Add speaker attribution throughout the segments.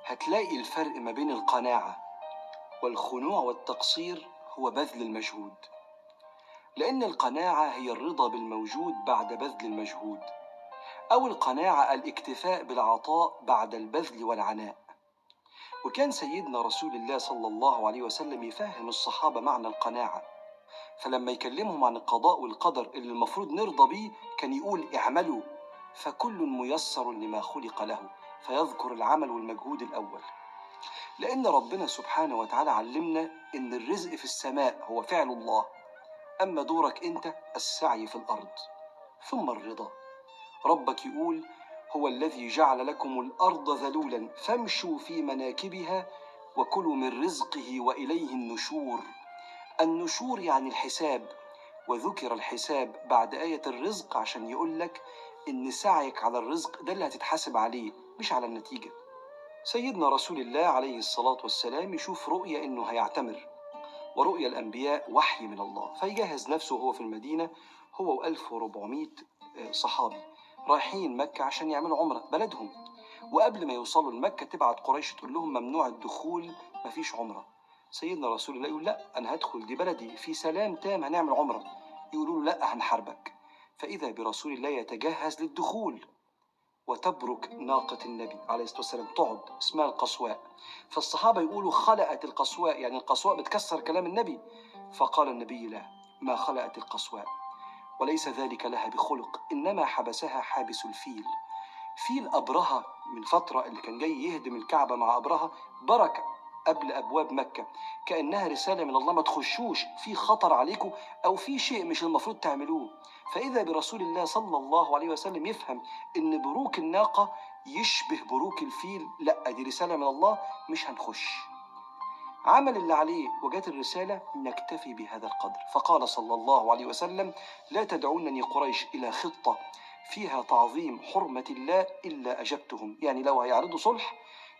Speaker 1: هتلاقي الفرق ما بين القناعة والخنوع والتقصير هو بذل المجهود، لأن القناعة هي الرضا بالموجود بعد بذل المجهود، أو القناعة الاكتفاء بالعطاء بعد البذل والعناء. وكان سيدنا رسول الله صلى الله عليه وسلم يفهم الصحابة معنى القناعة، فلما يكلمهم عن القضاء والقدر اللي المفروض نرضى بيه كان يقول اعملوا فكل ميسر لما خلق له، فيذكر العمل والمجهود الأول. لأن ربنا سبحانه وتعالى علمنا إن الرزق في السماء هو فعل الله، أما دورك أنت السعي في الأرض. ثم الرضا، ربك يقول هو الذي جعل لكم الأرض ذلولا فامشوا في مناكبها وكلوا من رزقه وإليه النشور. النشور يعني الحساب، وذكر الحساب بعد آية الرزق عشان يقول لك إن سعيك على الرزق ده اللي هتتحاسب عليه مش على النتيجة. سيدنا رسول الله عليه الصلاة والسلام يشوف رؤية إنه هيعتمر، ورؤيا الأنبياء وحي من الله، فيجهز نفسه وهو في المدينة هو و1400 صحابي رايحين مكة عشان يعملوا عمرة بلدهم. وقبل ما يوصلوا لمكة تبعت قريش تقول لهم ممنوع الدخول، مفيش عمرة. سيدنا رسول الله يقول لا، أنا هدخل، دي بلدي في سلام تام، هنعمل عمرة. يقولوا له لا، هنحاربك. فإذا برسول الله يتجهز للدخول، وتبرك ناقة النبي عليه الصلاة والسلام، تقعد، اسمها القصواء. فالصحابة يقولوا خلقت القصواء، يعني القصواء بتكسر كلام النبي. فقال النبي لا، ما خلقت القصواء، وليس ذلك لها بخلق، إنما حبسها حابس الفيل. فيل أبرهة من فترة اللي كان جاي يهدم الكعبة مع أبرهة، بركة قبل أبواب مكة، كأنها رسالة من الله، ما تخشوش، في خطر عليكم أو في شيء مش المفروض تعملوه. فإذا برسول الله صلى الله عليه وسلم يفهم إن بروك الناقة يشبه بروك الفيل، لا دي رسالة من الله، مش هنخش. عمل اللي عليه وجات الرسالة، نكتفي بهذا القدر. فقال صلى الله عليه وسلم لا تدعونني قريش إلى خطة فيها تعظيم حرمة الله إلا أجبتهم. يعني لو هيعرضوا صلح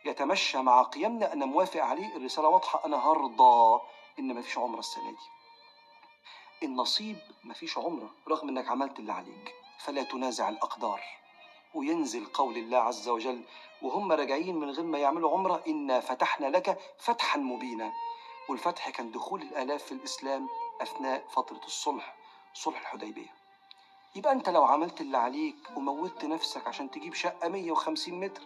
Speaker 1: يتمشى مع قيمنا أنا موافق عليه، الرسالة واضحة، أنا هرضى إن مفيش عمرة السنة دي. النصيب مفيش عمرة رغم إنك عملت اللي عليك، فلا تنازع الأقدار. وينزل قول الله عز وجل وهم راجعين من غير ما يعملوا عمرة إنا فتحنا لك فتحا مبينا. والفتح كان دخول الآلاف في الإسلام أثناء فترة الصلح، صلح الحديبية. يبقى أنت لو عملت اللي عليك وموتت نفسك عشان تجيب شقة 150 متر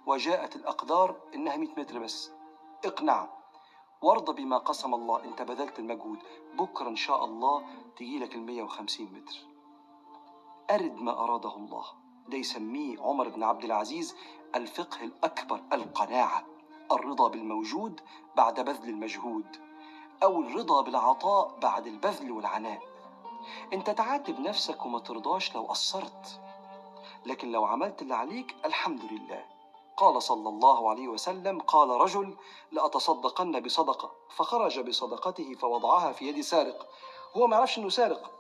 Speaker 1: وجاءت الأقدار إنها 100 متر بس، اقنع وارضى بما قسم الله، أنت بذلت المجهود، بكرة إن شاء الله تجيلك 150 متر. أرد ما أراده الله، ده يسميه عمر بن عبد العزيز الفقه الأكبر، القناعة، الرضا بالموجود بعد بذل المجهود، أو الرضا بالعطاء بعد البذل والعناء. أنت تعاتب نفسك وما ترضاش لو قصرت، لكن لو عملت اللي عليك الحمد لله. قال صلى الله عليه وسلم قال رجل لأتصدقن بصدقة، فخرج بصدقته فوضعها في يد سارق، هو ما يعرفش أنه سارق،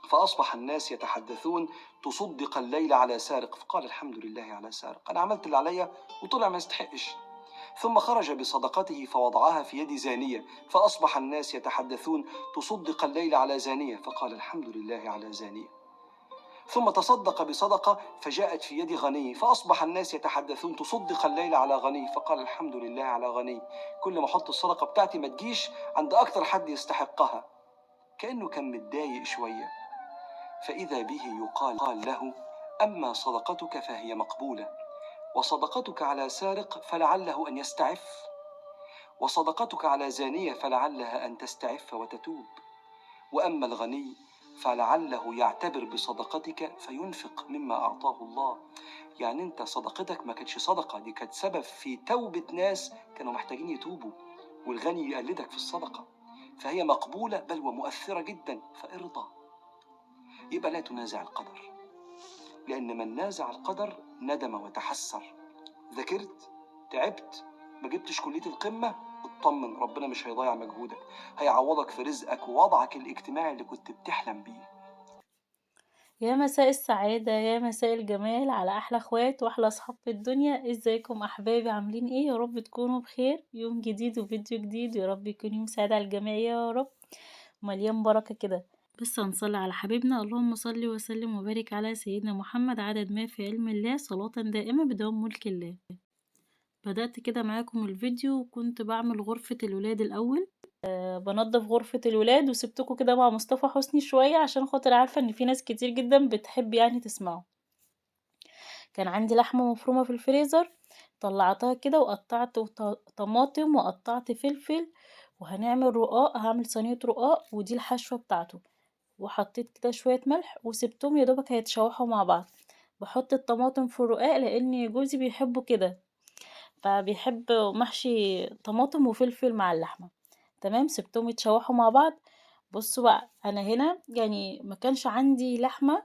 Speaker 1: فأصبح الناس يتحدثون تصدق الليل على سارق، فقال الحمد لله على سارق، أنا عملت اللي عليا وطلع ما يستحقش. ثم خرج بصدقته فوضعها في يد زانية، فأصبح الناس يتحدثون تصدق الليل على زانية، فقال الحمد لله على زانية. ثم تصدق بصدقة فجاءت في يد غني، فأصبح الناس يتحدثون تصدق الليل على غني، فقال الحمد لله على غني، كل ما أحط الصدقة بتاعتي ما تجيش عند أكتر حد يستحقها. كأنه كان متضايق شوية. فإذا به يقال قال له أما صدقتك فهي مقبولة، وصدقتك على سارق فلعله أن يستعف، وصدقتك على زانية فلعلها أن تستعف وتتوب، وأما الغني فلعله يعتبر بصدقتك فينفق مما أعطاه الله. يعني أنت صدقتك ما كانتش صدقة، دي كانت سبب في توبة ناس كانوا محتاجين يتوبوا، والغني يقلدك في الصدقة، فهي مقبولة بل ومؤثرة جدا، فارضى. يبقى لا تنازع القدر، لأن من نازع القدر ندم وتحسر. ذاكرت، تعبت، ما جبتش كلية القمة، اطمن، ربنا مش هيضيع مجهودك، هيعوضك في رزقك ووضعك الاجتماعي اللي كنت بتحلم بيه.
Speaker 2: يا مساء السعادة، يا مساء الجمال على أحلى اخوات وأحلى أصحاب في الدنيا. ازيكم أحبابي، عاملين ايه؟ يا رب تكونوا بخير. يوم جديد وفيديو جديد، يا رب يكون يوم سعيد على الجميع يا رب، مليان بركة كده. بس هنصلي على حبيبنا، اللهم صل وسلم وبارك على سيدنا محمد عدد ما في علم الله، صلاة دائمة بدوام ملك الله. بدأت كده معاكم الفيديو وكنت بعمل غرفة الولاد الأول، بنظف غرفة الولاد، وسبتكم كده مع مصطفى حسني شوية عشان خاطر عارفة ان في ناس كتير جدا بتحب يعني تسمعه. كان عندي لحمة مفرومة في الفريزر، طلعتها كده وقطعت طماطم وقطعت فلفل، وهنعمل رقاق، هعمل صينية رقاق ودي الحشوة بتاعته، وحطيت كده شوية ملح وسبتهم يا دوبك هيتشوحوا مع بعض. بحط الطماطم في الرقاق لان جوزي بيحبه كده، فبيحب محشي طماطم وفلفل مع اللحمة. تمام، سبتهم يتشوحوا مع بعض. بصوا بقى، انا هنا يعني ما كانش عندي لحمة،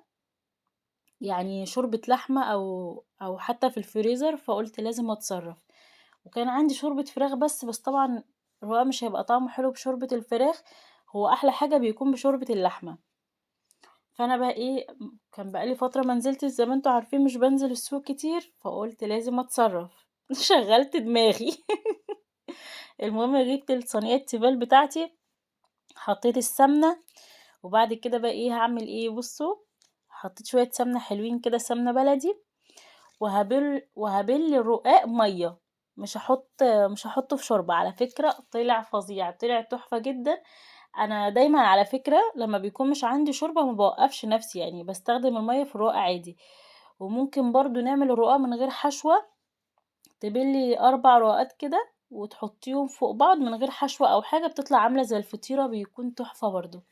Speaker 2: يعني شوربة لحمة او حتى في الفريزر، فقلت لازم اتصرف. وكان عندي شوربة فراخ بس طبعا الرقاق مش هيبقى طعمه حلو بشوربة الفراخ، هو احلى حاجة بيكون بشوربة اللحمة. فانا بقى ايه، كان بقالي فترة ما نزلتش زي ما انتوا عارفين، مش بنزل السوق كتير، فقلت لازم اتصرف. شغلت دماغي. المهم جبت الصينية التيفال بتاعتي، حطيت السمنة، وبعد كده بقى ايه هعمل ايه، بصوا حطيت شوية سمنة حلوين كده، سمنة بلدي، وهبل الرقاق مية، مش هحطه في شوربة. على فكرة طلع فظيع، طلع تحفة جدا. انا دايما على فكرة لما بيكون مش عندي شوربة ما بوقفش نفسي، يعني بستخدم المية في الرقاق عادي. وممكن برضو نعمل الرقاق من غير حشوة، تبلي 4 رقاقات كده وتحطيهم فوق بعض من غير حشوة او حاجة، بتطلع عاملة زي الفطيرة، بيكون تحفة برضو.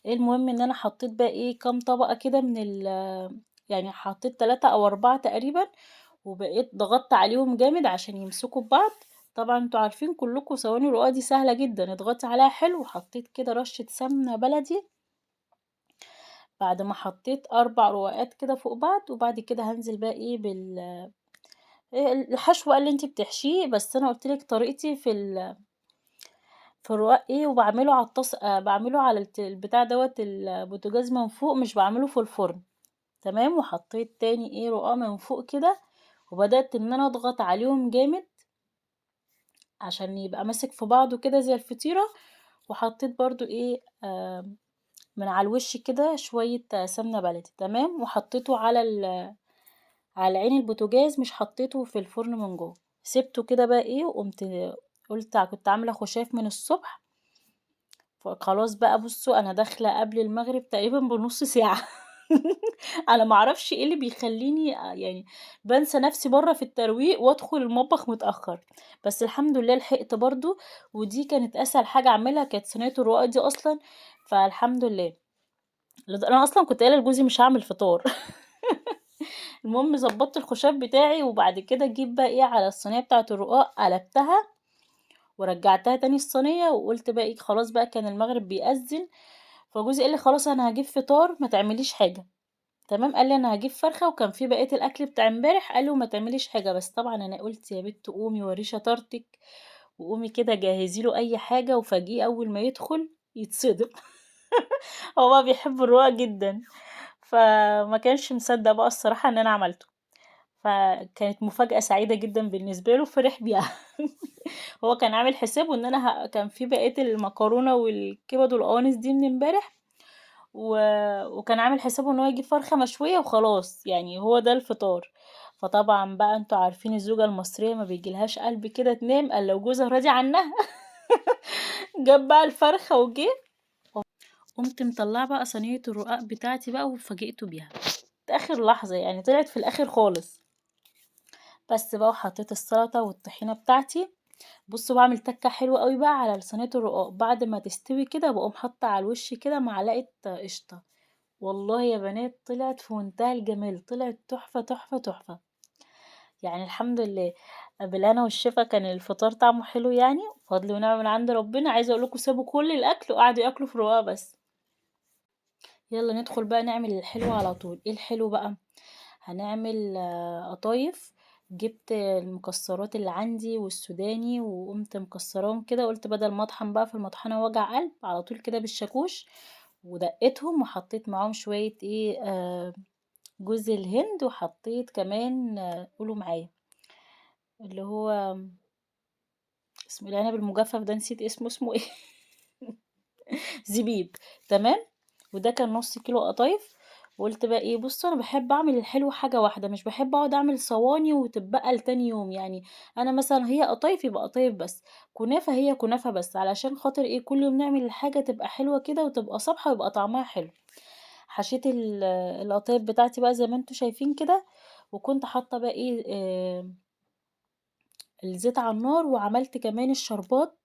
Speaker 2: المهم ان انا حطيت بقى ايه كام طبقة كده من ال، يعني حطيت 3 او 4 تقريبا، وبقيت ضغطت عليهم جامد عشان يمسكوا ببعض. طبعا انتوا عارفين كلكم صواني الرقاق دي سهلة جدا، اضغطي عليها حلو. وحطيت كده رشة سمنة بلدي بعد ما حطيت 4 رقاقات كده فوق بعض. وبعد كده هنزل بقى ايه بال إيه الحشو اللي انتي بتحشيه، بس انا قلت لك طريقتي في الرقاق ايه، وبعمله على الطاس، بعمله على البتاع دوت البوتاجاز من فوق، مش بعمله في الفرن. تمام. وحطيت تاني ايه رقاق من فوق كده، وبدأت ان انا اضغط عليهم جامد عشان يبقى ماسك في بعضه كده زي الفطيرة. وحطيت برضو ايه، من على الوش كده شوية سمنة بلدي. تمام. وحطيته على عين البوتاجاز، مش حطيته في الفرن من جوه، سبته كده بقى ايه. وقمت قلت كنت عاملة خشاف من الصبح، فخلاص بقى بصوا انا داخلة قبل المغرب تقريبا بنص ساعة. انا معرفش ايه اللي بيخليني بنسى نفسي بره في الترويق وادخل المطبخ متأخر، بس الحمد لله لحقت برضو. ودي كانت اسهل حاجة اعملها، كانت صينية الرقاق دي اصلا، فالحمد لله. انا اصلا كنت قايله لجوزي مش هعمل فطار. المهم ظبطت الخشاف بتاعي، وبعد كده جيت بقى ايه على الصينيه بتاعه الرقاق، قلبتها ورجعتها تاني الصينيه، وقلت بقى ايه خلاص بقى كان المغرب بيأذن، فجوزي قال لي خلاص انا هجيب فطار ما تعمليش حاجه. تمام. قال لي انا هجيب فرخه، وكان في بقيه الاكل بتاع امبارح، قال له ما تعمليش حاجه. بس طبعا انا قلت يا بت قومي وريه شطارتك، وقومي كده جهزي له اي حاجه، وفاجئيه اول ما يدخل يتصدم. هو بقى بيحب الرقاق جدا، فما كانش مصدق بقى الصراحه ان انا عملته، فكانت مفاجأة سعيدة جدا بالنسبة له، فرح بيها. هو كان عامل حسابه ان انا كان في بقية المكرونة والكبد والقوانص دي من امبارح، وكان عامل حسابه ان هو يجيب فرخة مشوية وخلاص، يعني هو ده الفطار. فطبعا بقى انتوا عارفين الزوجة المصرية ما بيجيلهاش قلب كده تنام الا لو جوزها راضي عنها. جاب بقى الفرخة وجه، قمت مطلعة بقى صينية الرقاق بتاعتي بقى، وفاجئته بيها في اخر لحظة، يعني طلعت في الاخر خالص. بس بقى وحطيت السلطة والطحينة بتاعتي. بصوا بعمل تكة حلوة قوي بقى على صينية الرقاق، بعد ما تستوي كده بقوم حاطة على الوش كده معلقة قشطة. والله يا بنات طلعت في منتهى الجمال، طلعت تحفة تحفة تحفة، يعني الحمد لله بالهنا والشفا. كان الفطار طعمه حلو يعني، فضل ونعمة من عند ربنا. عايزة اقول لكم سابوا كل الاكل وقعدوا ياكلوا في الرقاق بس. يلا ندخل بقى نعمل الحلو على طول. ايه الحلو بقى؟ هنعمل قطايف. جبت المكسرات اللي عندي والسوداني وقمت مكسراهم كده، قلت بدل ما اطحن بقى في المطحنه وجع قلب، على طول كده بالشاكوش، ودقتهم وحطيت معاهم شويه ايه، جوز الهند، وحطيت كمان، قولوا معايا اللي هو اسمه العنب المجفف ده، نسيت اسمه، اسمه ايه؟ زبيب. تمام. وده كان نص كيلو قطايف. وقُلت بقى إيه، بُصّوا أنا باحب أعمل الحلو حاجة واحدة، مش باحب أقعد أعمل صواني وتتبقى لتاني يوم، يعني أنا مثلًا هي قطايف يبقى قطايف بس، كنافة هي كنافة بس، علشان خاطر إيه، كل يوم نعمل الحاجة تبقى حلوة كده وتبقى صابحة ويبقى طعمها حلو. حشيت القطايف بتاعتي بقى زي ما أنتم شايفين كده، وكنت حاطة بقى إيه، الزيت على النار، وعملت كمان الشربات.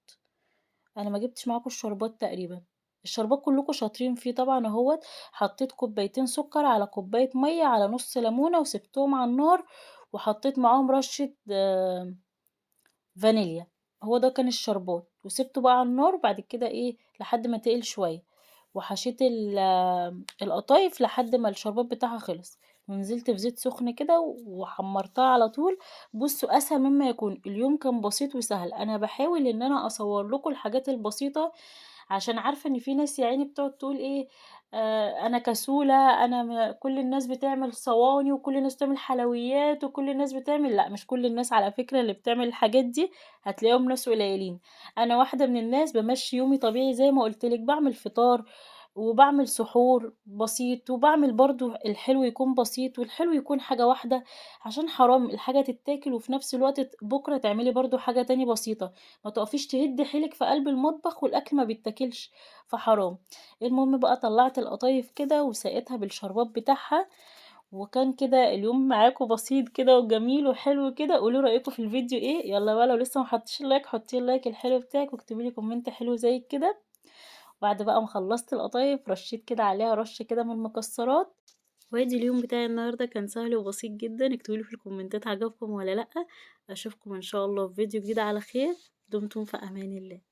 Speaker 2: أنا ما جبتش معاكم الشربات تقريبا، الشربات كلكم شاطرين فيه طبعا اهوت. حطيت كوبايتين سكر على كوباية مية على نص ليمونة وسبتهم على النار، وحطيت معاهم رشة فانيليا، هو ده كان الشربات، وسبته بقى على النار بعد كده ايه لحد ما تقل شوية، وحشيت القطايف لحد ما الشربات بتاعها خلص، ونزلت في زيت سخن كده وحمرتها على طول. بصوا اسهل مما يكون، اليوم كان بسيط وسهل. انا بحاول ان انا اصور لكم الحاجات البسيطة عشان عارفة ان في ناس يا عيني بتقعد تقول ايه، انا كسولة، انا كل الناس بتعمل صواني وكل الناس بتعمل حلويات وكل الناس بتعمل، لا مش كل الناس على فكرة اللي بتعمل الحاجات دي، هتلاقيهم ناس قليلين. انا واحدة من الناس بمشي يومي طبيعي زي ما قلت لك، بعمل فطار وبعمل سحور بسيط، وبعمل برضو الحلو يكون بسيط والحلو يكون حاجة واحدة، عشان حرام الحاجة تتاكل وفي نفس الوقت بكرة تعملي برضو حاجة تاني بسيطة، ما تقفيش تهدي حيلك في قلب المطبخ والأكل ما بيتاكلش، فحرام. المهم بقى طلعت القطايف كده وسقيتها بالشربات بتاعها، وكان كده اليوم معاكم بسيط كده وجميل وحلو كده. قولوا رأيكم في الفيديو ايه، يلا بقى لو لسه ما حطيتش ال like حطي ال like الحلو بتاعك، واكتبي لي comment حلو زي كده. بعد بقى ما خلصت القطايف رشيت كده عليها رش كده من المكسرات. وادي اليوم بتاعي النهارده كان سهل وبسيط جدا. اكتبوا لي في الكومنتات عجبكم ولا لا. اشوفكم ان شاء الله في فيديو جديد على خير. دمتم في امان الله.